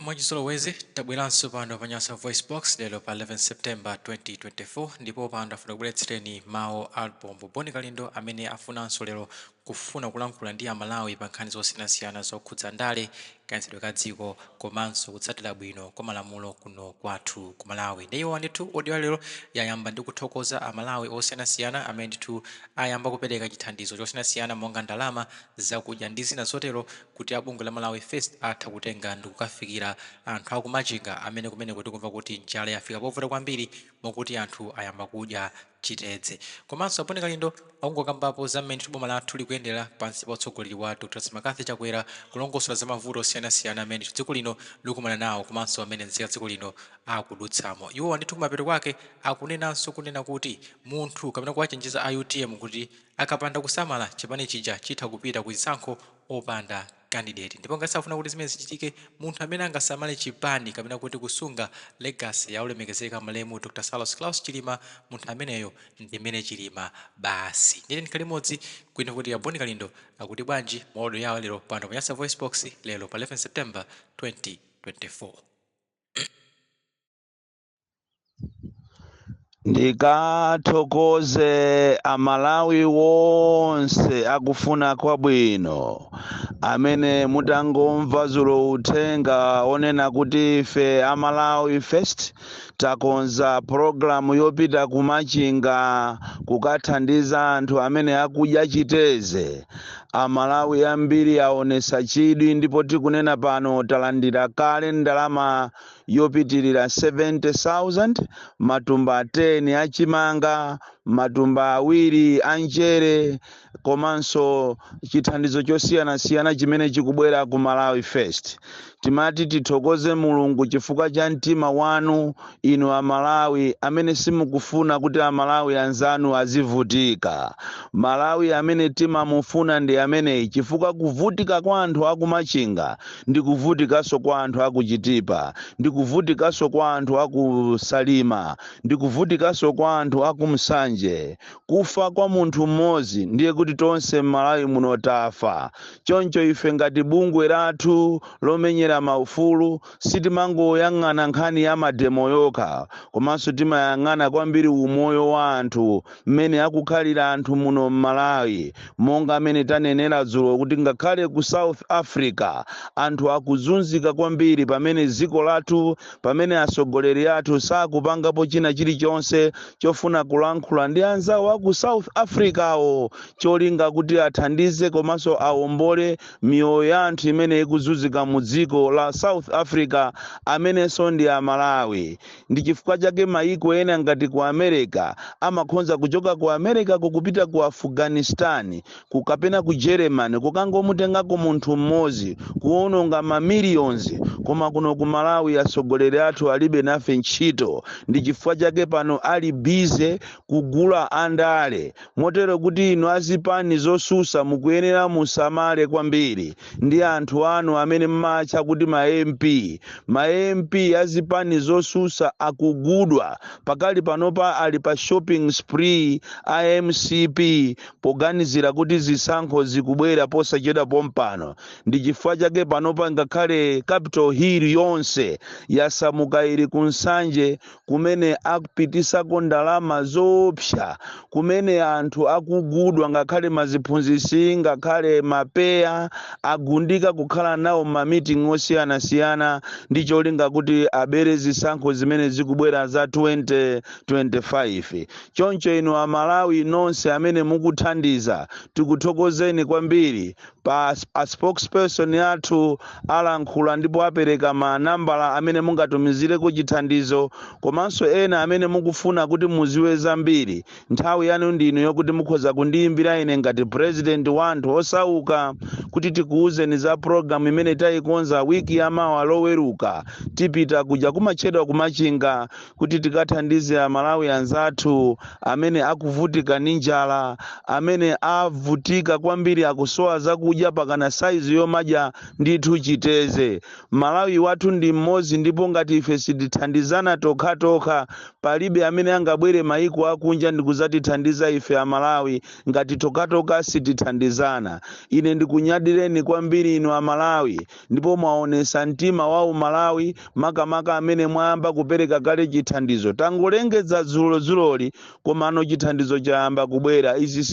Mwachizolowezi tabweranso pano pa Nyasa VoiceBox lero pa 11 September 2024, ndipo pano tafuna kubweretsereni mawu a bambo Bon Kalindo amene afunanso lero kufuna kulankhula ndi Amalawi pa nkhani zosiyanasiyana zokhudza ndale, kayendetsedwe ka dziko komanso kutsatira bwino kwa malamulo kuno kwathu ku Malawi. Ndiye iwowa ndithu audio ya lero yayamba ndi kuthokoza Amalawi osiyanasiyana amene ndithu ayamba kupereka chithandizo chosiyanasiyana monga ndalama, zakudya ndi zina zotero kuti a bungwe la Malawi First atha kutenga ndikukafikira anthu aku Machinga amene kumeneko tikumva kuti njala yafika povuta kwambiri mokuti anthu ayamba kudya chitedze. Komanso a Bon Kalindo akungokambapo za mmene boma lathu likuyendera pansi pa utsogoleri wa Dr McCarthy Chakwera, kulongosola za mavuto osiyanasiyana amene dziko lino likumana nawo komanso amene nzika dziko lino akudutsamo. Iwowa ndithu kumapeto kwake akunenanso kunena kuti munthu kapena kuwachenjeza a utm kuti akapanda kusamala chipani chija chitha kupita ku zisankho opanda candidate, ndipo ngati safuna kuti zimenezi zichitike, munthu amene angasamale chipani kapena kuti kusunga legacy ya olemekezeka malemu Dr Saulos Klaus Chilima, munthu ameneyo ndi Mary Chilima basi. Ndiye tikhale limodzi kuimva kuti a Bon Kalindo akuti bwanji mu audio yawo lero pano pa Nyasa VoiceBox lero pa 11 September 2024. Ndikathokoze Amalawi wonse akufuna kwabwino amene mutangomva dzulo uthenga onena kuti ife a Malawi First takonza pologalamu yopita ku Machinga kukathandiza anthu amene akudya chiteze. Amalawi ambiri aonesa chidwi ndipo tikunena pano talandira kale ndalama yopitirira 70,000, matumba 10 a chimanga, matumba 2 a mchere komanso chithandizo chosiyanasiyana chimene chikubwera ku Malawi First. Timati tithokoze Mulungu chifukwa cha mtima wanu inu Amalawi amene simukufuna kuti Amalawi anzanu azivutika. Malawi amene timamufuna ndi ameneyi chifukwa kuvutika kwa anthu akumachinga ndi kuvutikanso kwa anthu aku Chitipa, ndi kuvutikanso kwa anthu aku Salima, ndi kuvutikanso kwa anthu aku Nsanje. Kufa kwa munthu mmodzi ndiye kuti tonse m'Malawi muno tafa. Choncho ife ngati bungwe lathu lomenyera maufulu sitimangoyang'ana nkhani ya mademo yokha, komanso timayang'ana kwambiri umoyo wa anthu, mmene akukhalira anthu muno m'Malawi. Monga mmene tanenera dzulo kuti ngakhale ku South Africa anthu akuzunzika kwambiri pamene dziko lathu, pamene atsogoleri athu sakupangapo china chilichonse chofuna kulankhula ndi anzawo aku South Africawo cholinga kuti athandize komanso awombole miyoyo ya anthu imene ikuzunzika mu dziko la South Africa amenenso ndi Amalawi. Ndi chifukwa chake mayiko ena ngati ku America amakhonza kuchoka ku America kupita ku Afghanistan kapena ku Germany kukangomutengako munthu mmodzi kuononga ma millions, koma kuno ku Malawi atsogoleri athu alibe nafe ntchito. Ndi chifukwa chake pano ali busy kugula andale, motero kuti inu azipani zosusa mukuyenera musamale kwambiri ndi anthu anu amene mmatcha kuti ma MP. Ma MP azipani zosusa akugudwa pakali panopa, ali pa shopping spree a MCP poganizira kuti zisankho zikubwera posachedwa pompano. Ndi chifukwa chake panopa ngakhale Capitol Hill yonse yasamuka ili ku Nsanje kumene akupitisako ndalama zoopsa, kumene anthu akugudwa, ngakhale maziphunzitsi, ngakhale mapeya agundika kukhala nawo ma meeting osiyanasiyana ndi cholinga kuti abere zisankho zimene zikubwera za 2025. Choncho inu Amalawi nonse amene mukuthandiza, tikuthokozeni kwambiri. Pa a spokesperson athu alankhula ndipo apereka manambala amene mungatumizireko chithandizo, komanso ena amene mukufuna kuti muziwe zambiri, nthawi yanu ndinu yokuti mukhoza kundiyimbira ine ngati president wa anthu osauka kuti tikuwuzeni za program imene tayikonza wiki yamawa Loweruka. Tipita kuja kumatchedwa Kumachinga kuti tikathandize Amalawi anzathu amene akuvutika ndi njala, amene avutika kwambiri, akusowa zakudya. chakudya pakana saizi yomadya ndithu chiteze. Malawi wathu ndi mmodzi, ndipo ngati ife sitithandizana tokhatokha, palibe amene angabwere maiko akunja ndikuzatithandiza ife Amalawi ngati tokhatokha sitithandizana. Ine ndikunyadireni kwambiri inu Amalawi, ndipo mwaonesa mtima wa Umalawi, makamaka amene mwayamba kupereka kale chithandizo. Tangolengeza dzulodzuloli, komano chithandizo chayamba kubwera. Izi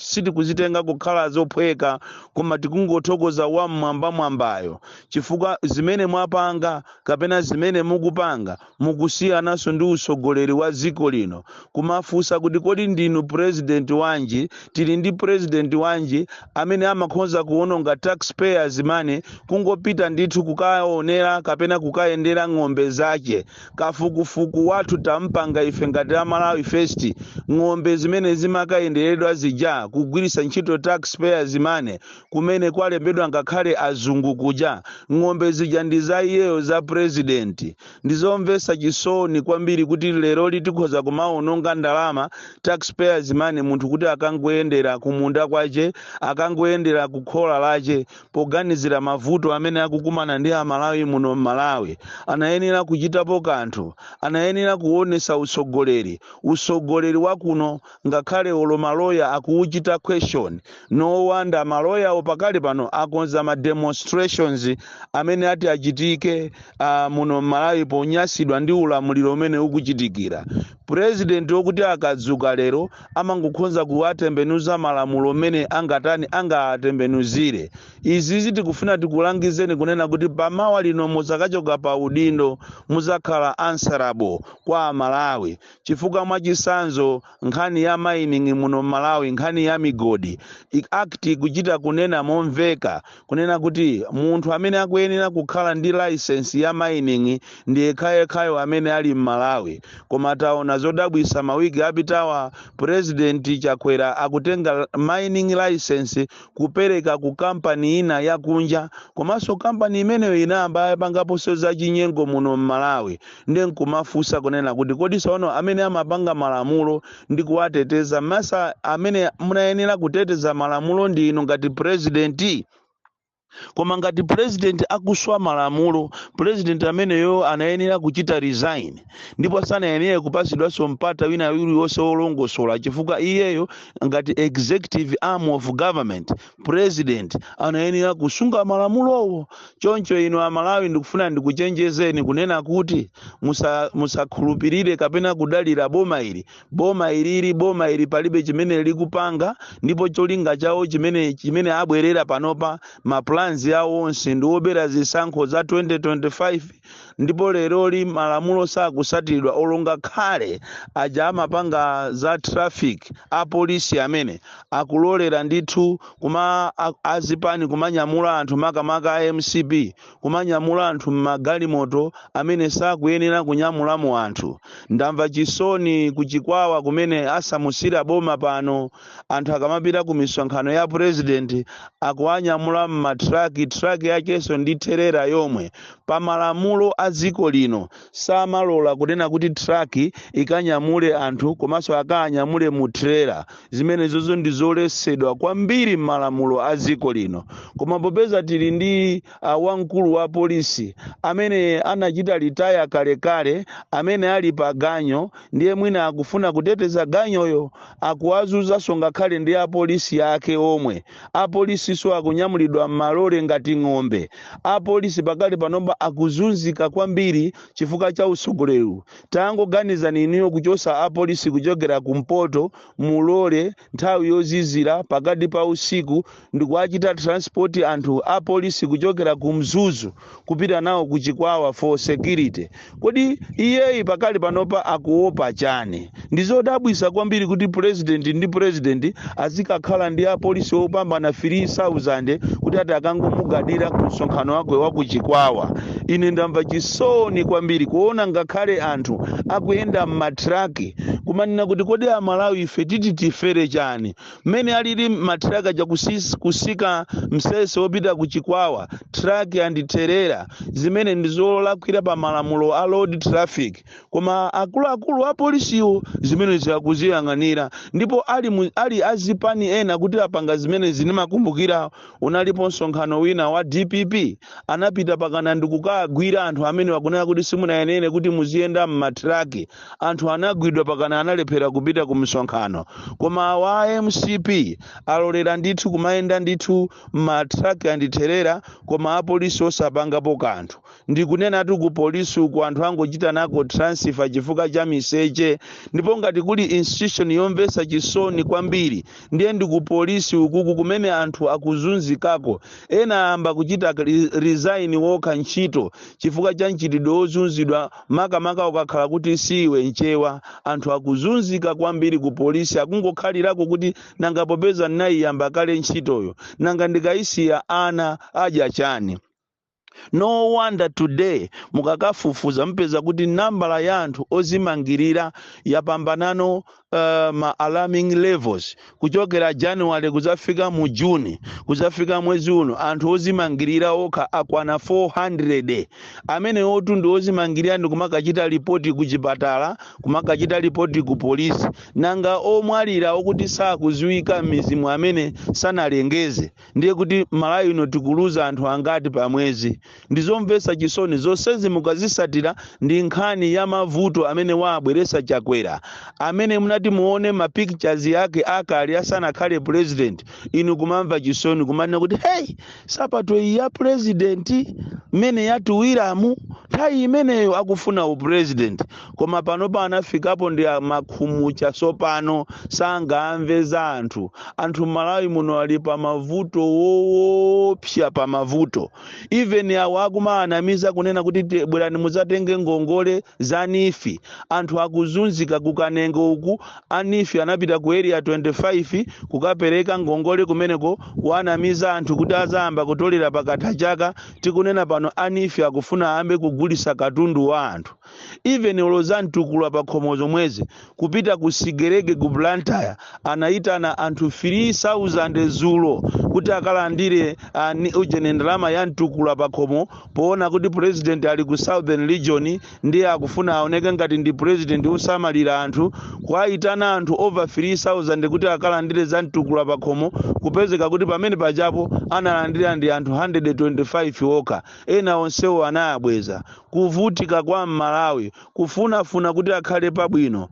sitikuzitenga kukhala zophweka, koma tikungothokoza wam'mwambamwambayo, chifukwa zimene mwapanga kapena zimene mukupanga mukusiyananso ndi usogoleri wa dziko lino. Kumafunsa kuti, kodi ndinu president wanji? Tili ndi president wanji amene amakhoza kuwononga taxpayers' money kungopita ndithu kukaonera kapena kukayendera ng'ombe zache? Kafukufuku wathu tampanga ife ngati Amalawi First. Ng'ombe zimene zimakayenderedwa zija kugwiritsa ntchito taxpayers' money, kumene kwalembedwa ngakhale azungu kuja, ng'ombe zija ndi za iyeyo, za president. Ndizomvetsa chisoni kwambiri kuti lero tikhoza kumaononga ndalama, taxpayers' money, munthu kuti akangoyendera kumunda kwache, akangoyendera kukhola lache, poganizira mavuto amene akukumana ndi Amalawi muno m'Malawi. Anayenera kuchitapo kanthu, anayenera kuonesa usogoleri. Usogoleri wakuno, ngakhale olo maloya akuuchita question. No wonder maloyawo pakali pano akonza ma demonstrations amene ati achitike muno m'Malawi, ponyasidwa ndi ulamuliro umene ukuchitikira. President wokuti akadzuka lero amangokhoza kuwatembenuza malamulo amene angatani, angatembenuzire. Izizi tikufuna tikulangizeni kunena kuti pamawa lino muzakachoka pa udindo, muzakhala answerable kwa Amalawi, chifukwa mwachisanzo nkhani ya mining muno Malawi, nkhani ya migodi, act ikuchita kunena momveka kunena kuti munthu amene akuyenera kukhala ndi license ya mining ndi yekhayekhayo amene ali m'Malawi. Koma taona zodabwisa mawiki apitawa, President Chakwera akutenga mining license kupereka ku kampani ina yakunja, komanso kampani imeneyo inayamba yapangaponso zachinyengo muno m'Malawi. Ndi nkumafunsa kunena kuti, kodi tsono amene amapanga malamulo ndi kuwateteza, masa amene munayenera kuteteza malamulo ndi inu ngati president? Koma ngati president akuswa malamulo, president ameneyo anayenera kuchita resign, ndipo sanayenere kupasidwanso mpata wina uliwonse wolongosola, chifukwa iyeyo ngati executive arm of government, president anayenera kusunga malamulowo. Choncho inu Amalawi, ndikufuna ndikuchenjezeni kunena kuti musakhulupirire kapena kudalira boma ili. Boma ilili, boma ili palibe chimene likupanga, ndipo cholinga chawo chimene abwerera panopa, ma plans awo onse ndi obera zisankho za 2025. Ndipo leroli malamulo sakusatiridwa, olonga khale aja amapanga za traffic, apolisi amene akulolera ndithu kuma azipani kumanyamula anthu, makamaka a MCP, kumanyamula anthu m'magalimoto amene sakuyenera kunyamulamo anthu. Ndamva chisoni kuchikwawa kumene asamusira boma pano, anthu akamapita ku misonkhano ya president akuwanyamula m'matraki, traki yakenso ndi terera yomwe. Pamalamulo a dziko lino samalola kunena kuti traki ikanyamule anthu komanso akanyamule mu trailer. Zimenezozo ndi zoletsedwa kwambiri m'malamulo a dziko lino. Koma popeza tili ndi wamkulu wa polisi amene anachita retire kalekale, amene ali pa ganyo, ndiye mwina akufuna kuteteza ganyoyo, akuwazunzanso ngakhale ndi apolisi ake omwe. Apolisiso akunyamulidwa m'malole ngati ng'ombe. Apolisi pakali panopa akuzunzika kwambiri chifukwa cha usogoleri. Tangoganizani inuyo, kuchosa apolisi kuchokera kumpoto mulole nthawi yozizira pakati pa usiku ndikuachita transport anthu apolisi kuchokera ku Mzuzu kupita nawo ku Chikwawa for security. Kodi iyeyi pakali panopa akuopa chani? Ndizodabwisa kwambiri kuti president ndi president azikakhala ndi apolisi opambana 3000 kuti ati akangomugadira ku msonkhano wake wa ku Chikwawa. Ine ndamva chisoni kwambiri kuona ngakhale anthu akuyenda m'matraki kumatenga anthu. Nkumanena kuti, kodi Amalawi ife titi tifere chani? Mmene alili matraka ja kusika msese wopita ku Chikwawa, truck and trailer, zimene ndizolakwira pa malamulo a road traffic, koma akuluakulu a polisiwo zimene zikuziyang'anira, ndipo ali azipani ena kuti apanga zimene. Ndimakumbukira unalipo msonkhano wina wa DPP, anapita pakana ndikukagwira anthu amene wakunena kuti simunayenere kuti muziyenda mmatraki. Anthu anagwidwa pakana, analephera kupita ku msonkhano. Koma awa MCP alolera ndithu kumayenda ndithu mmatraki and trailer, koma apolisi osapangapo kanthu. Ndikunenatu ku polisi uku anthu angochita nako transfer chifukwa cha miseche. Ndipo ngati kuli institution yomvetsa chisoni kwambiri, ndiye ndi ku polisi ukuku kumene anthu akuzunzikako. Ena ayamba kuchita resign wokha ntchito chifukwa cha mchitidwe wozunzidwa, makamaka ukakhala kuti siwe Mchewa. Anthu akuzunzika kwambiri ku polisi, akungokhalirako kuti nanga popeza ndinayiyamba kale ntchitoyo, nanga ndikayisiya ana adya chani? No wonder today mukakafufuza mpeza kuti nambala ya anthu ozimangirira yapambanano ma alarming levels. Kuchokera January kuzafika mu June, kuzafika mwezi uno, anthu ozimangirira okha akwana 400. Amene otu ndi ozimangirira ndi kumakachita ripoti ku chipatala, kumakachita ripoti ku polisi. Nanga omwalira okuti sakuziwika m'mizimu, amene sanalengeze, ndiye kuti Malawi ino tikuluza anthu angati pa mwezi? Ndizomvetsa chisoni zonsezi mukazisatira. Ndi nkhani ya mavuto amene waabweresa Chakwera, amene munati muone ma pictures yake akale asanakhale president, inu kumamva chisoni, kumanena kuti, "Hey, sapato iyi ya president mmene yatuwiramu?" Nthawi imeneyo akufuna upresident, koma panopa anafikapo ndi makhumucha. Sopano sangamve za anthu. Anthu Malawi muno ali pa mavuto woopsa, pa mavuto. Even awo akumaanamiza kunena kuti bwerani mudzatenge ngongole za NEEF, anthu akuzunzika kuKanengo uku. A NEEF anapita ku Area 25 kukapereka ngongole kumeneko, kuanamiza anthu kuti azayamba kutolera pakatha chaka. Tikunena pano a NEEF akufuna ayambe kugulisa katundu wa anthu. Even olo za mtukula pa khomo zomwezi, kupita ku Sigerege ku Blantyre, anayitana anthu 3000 zulo kuti akalandire ujene ndalama ya mtukula pa khomo, poona kuti president ali ku Southern Region, ndiye akufuna aoneke ngati ndi president osamalira anthu. Kuayitana anthu over 3000 kuti akalandire za mtukula pa khomo, kupezeka kuti pamene pajapo analandira ndi anthu 125 okha, ena onsewo anayabweza. Kuvutika kwa Mmalawi kufunafuna kuti akhale pabwino,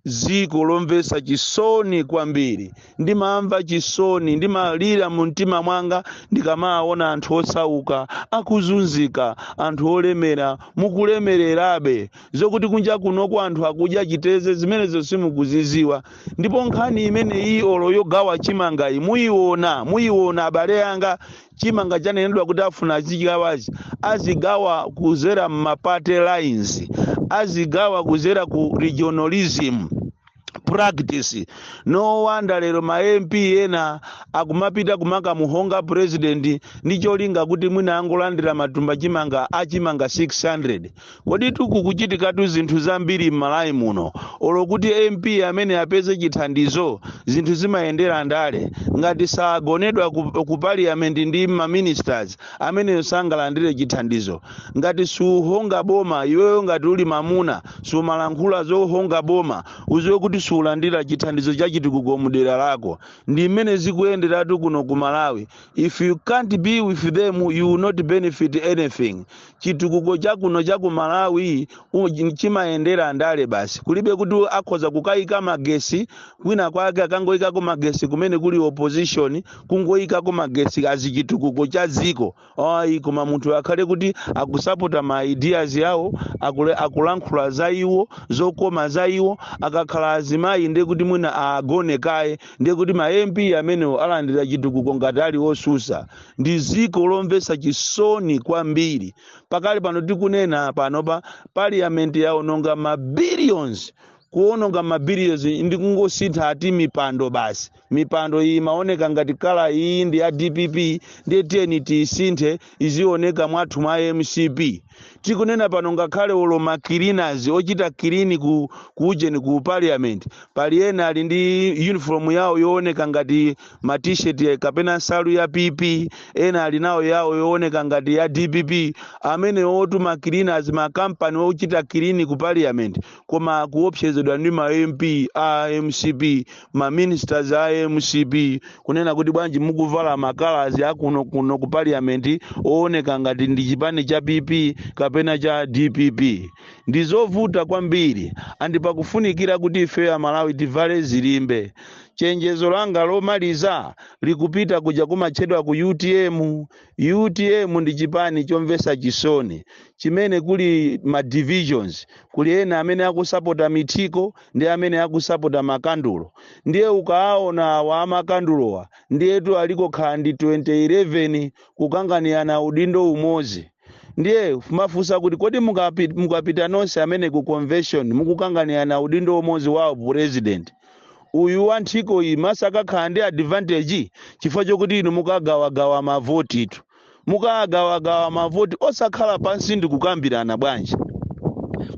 dziko lomvetsa chisoni kwambiri. Ndimamva chisoni, ndimalira mu mtima mwanga ndikamaona anthu osauka akuzunzika, anthu olemera mukulemererabe, zokuti kunja kunoko anthu akudya chiteze, zimenezo simukuziziwa. Ndipo nkhani imeneyi, olo yogawa chimangayi, muyiona, muyiona abale anga. Chimanga chanenedwa kuti afuna azigawazi, azigawa kuzera mma party lines, azigawa kuzera ku regionalism practice. No wonder lero ma MP ena akumapita kumakamuhonga president ndi cholinga kuti mwina angolandira matumba chimanga achimanga 600. Kodi tukukuchitikatu zinthu zambiri m'Malawi muno. Olo kuti MP amene apeze chithandizo, zinthu zimayendera ndale. Ngati sagonedwa ku parliament ndi ma ministers, ameneyo sangalandire chithandizo. Ngati suhonga boma iweyo, ngati uli mamuna sumalankhula zohonga boma, uziwe kuti sulandira chithandizo cha chitukuko mudera lako. Ndi mmene zikuyenderatu kuno ku Malawi. If you can't be with them, you will not benefit anything. Chitukuko chakuno chaku Malawi chimayendera ndale basi. Kulibe kuti akhoza kukayika magesi kwina kwake, akangoyikako magesi kumene kuli opposition, kungoyikako magesi azichitukuko cha dziko, ayi. Koma munthu akhale kuti akusapota ma ideas yawo, akulankhula za iwo, zokoma za iwo. Akakhala azimayi, ndiye kuti mwina agone kaye, ndiye kuti ma MP amenewo alandira chitukuko ngati ali osusa. Ndi dziko lomvetsa chisoni kwambiri. Pakali pano tikunena panopa, parliament yaononga ma billions, kuononga ma billions ndi kungosintha ati mipando basi. Mipando iyi imaoneka ngati colour iyi ndi ya DPP, ndiye tiyeni tiyisinthe izioneka mwathu mwa MCP. Tikunena pano, ngakhale olo ma cleaners ochita clean ku ujeni, ku parliament, pali ena ali ndi uniform yawo yooneka ngati ma T-shirt kapena nsalu ya PP, ena ali nawo yawo yooneka ngati ya DPP. Amene otu ma cleaners, makampani ochita clean ku parliament, koma kuopsezedwa ndi ma MP a MCP, ma ministers a MCP, kunena kuti bwanji mukuvala ma colours akuno kuno ku parliament ooneka ngati ndi chipani cha PP kapena cha DPP? Ndi zovuta kwambiri, and pakufunikira kuti ife Amalawi tivale zilimbe. Chenjezo langa lomaliza likupita kuja kumatchedwa ku UTM. UTM ndi chipani chomvetsa chisoni chimene kuli ma divisions. Kuli ena amene akusapota mithiko ndi amene akusapota makandulo. Ndiye ukaona awa amakandulowa, ndiyetu aliko khandi 2011 kukanganirana udindo umodzi. Ndiye mafunsa kuti kodi mukapita nonse amene ku convention mukukanganirana udindo umodzi wa president, uyu wa nthiko iyi masakakhala ndi advantage chifukwa chokuti inu mukagawagawa mavotitu, mukagawagawa mavoti osakhala pansi ndi kukambirana bwanji?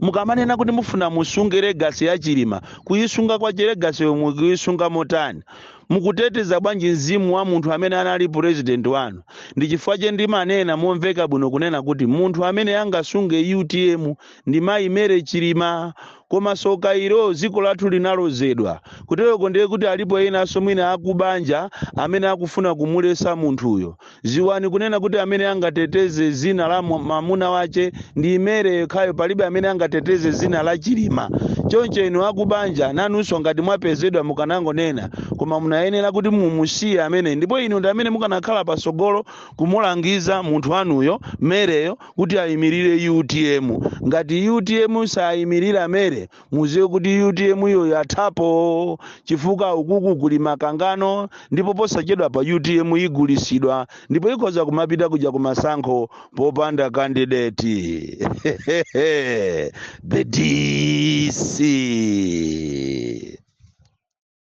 Mukamanena kuti mufuna musunge legacy ya Chilima, kuyisunga kwa legacy yomwe kuyisunga motani? Mukuteteza bwanji mzimu wa munthu amene anali president wanu? Ndi chifukwa che ndimanena momveka bwino kunena kuti munthu amene angasunge UTM ndi mayi Mary Chilima. Koma soka ilo, dziko lathu linalozedwa kutereko. Ndiye kuti alipo enanso mwina akubanja amene akufuna kumulesa munthuyo. Ziwani kunena kuti amene angateteze zina la mamuna wache ndi Mary yekhayo. Palibe amene angateteze zina la Chilima. Choncho inu akubanja nanunso ngati mwapezedwa, mukanangonena, koma munayenera kuti mumusiye amene, ndipo inu ndi amene mukanakhala pasogolo kumulangiza munthu wanuyo Maryyo kuti ayimirire UTM. Ngati UTM sayimirira Mary, muziwe kuti UTM iyo yathapo, chifukwa ukuku kuli makangano, ndipo posachedwa pa UTM igulisidwa, ndipo ikhoza kumapita kuja kumasankho popanda candidate. The DC.